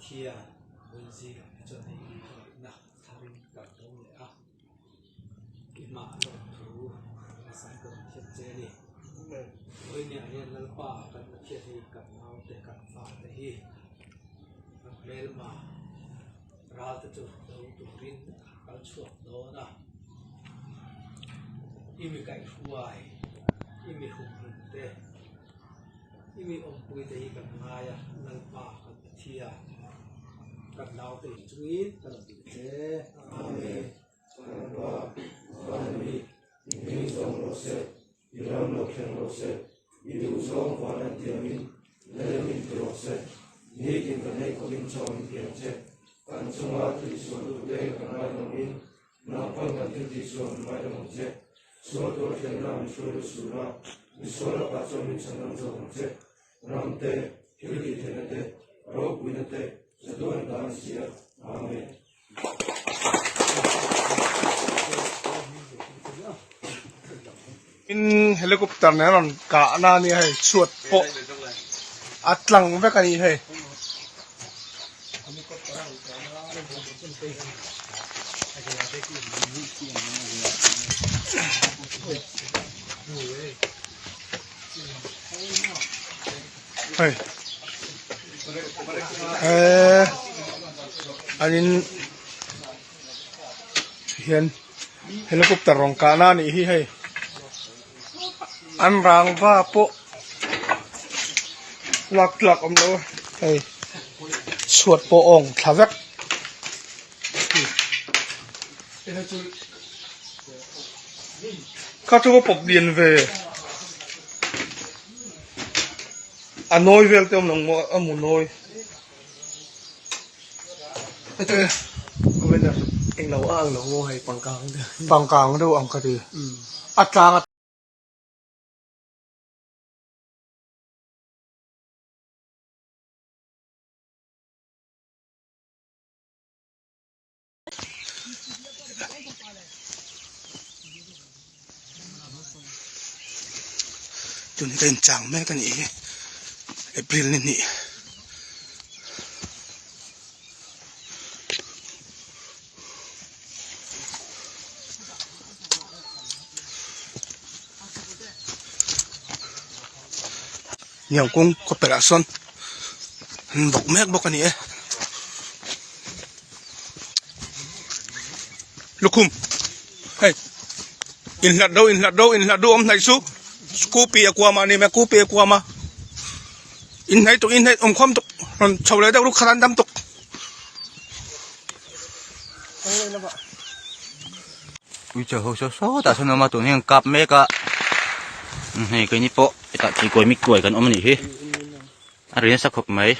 Pathian vunzing chuan hei i tharin kan dawng leh a, keimah lawmthu ngaisang kan thiam che a ni. Vawinia hian Lalpa kan Pathian hi kan naute kan fate hi kan hmelma ralte chu do turin a kal chhuak dawn a, i mi kaihhruai, i mi humhim te, i mi awmpui te hi kan ngai a, Lalpa kan Pathian kan naute hi chungin kan awm duh che. Amen. Kan Pa, Van mi, i hming zawng rawh se, i ram lo thleng rawh se, i duh zawng van an tiamin lei in ti rawh se. Nitin kan ei khawpin chaw min pe ang che. Kan chunga thil sual tute kan ngaidawmin nang pawn kan thil tih sual min ngaidawm ang che. Sual tur a thlenna min hruai lut sur a, misual lakah chuan min chhan ang zawk ang che. Ram te, thil tih theihna te, ropuina te, chatuan ta an si a. Amen. In helicopter nen rawn kah na ania hei chhuat pawh a tlang vek a ni hei. Hei eee an in hian helicopter rawn kahna a nih hi hei an rangva pawh lak tlak awm lo a hei chhuat pawh a awng thla vek. Kha chu va pawp lian ve a nawi vel te awm lo maw a mu nawi Englo a ang lo maw hei pangkang deuh pangkang deuh ang ka ti a tlang a. Tun hi ka inchang mek a nih hi April ni hnih. Niang kawng khaw pelh ah sawn an bawk mek bawk a ni e. Lukhum hei inhlat deuh inhlat deuh inhlat deuh awm hnaih chu scooty a kuam a ni mai scooty a kuam a inhnaih tuk inhnaih awm khawm tuk rawn chho leh deuh ruk khan an dam tuk. Uicho ho saw sawtah sawn a awm a tun hian kap mek a hei keini pawh hetah thingkuai mi kuai kan awm a nih hi a ri nasa khawp mai.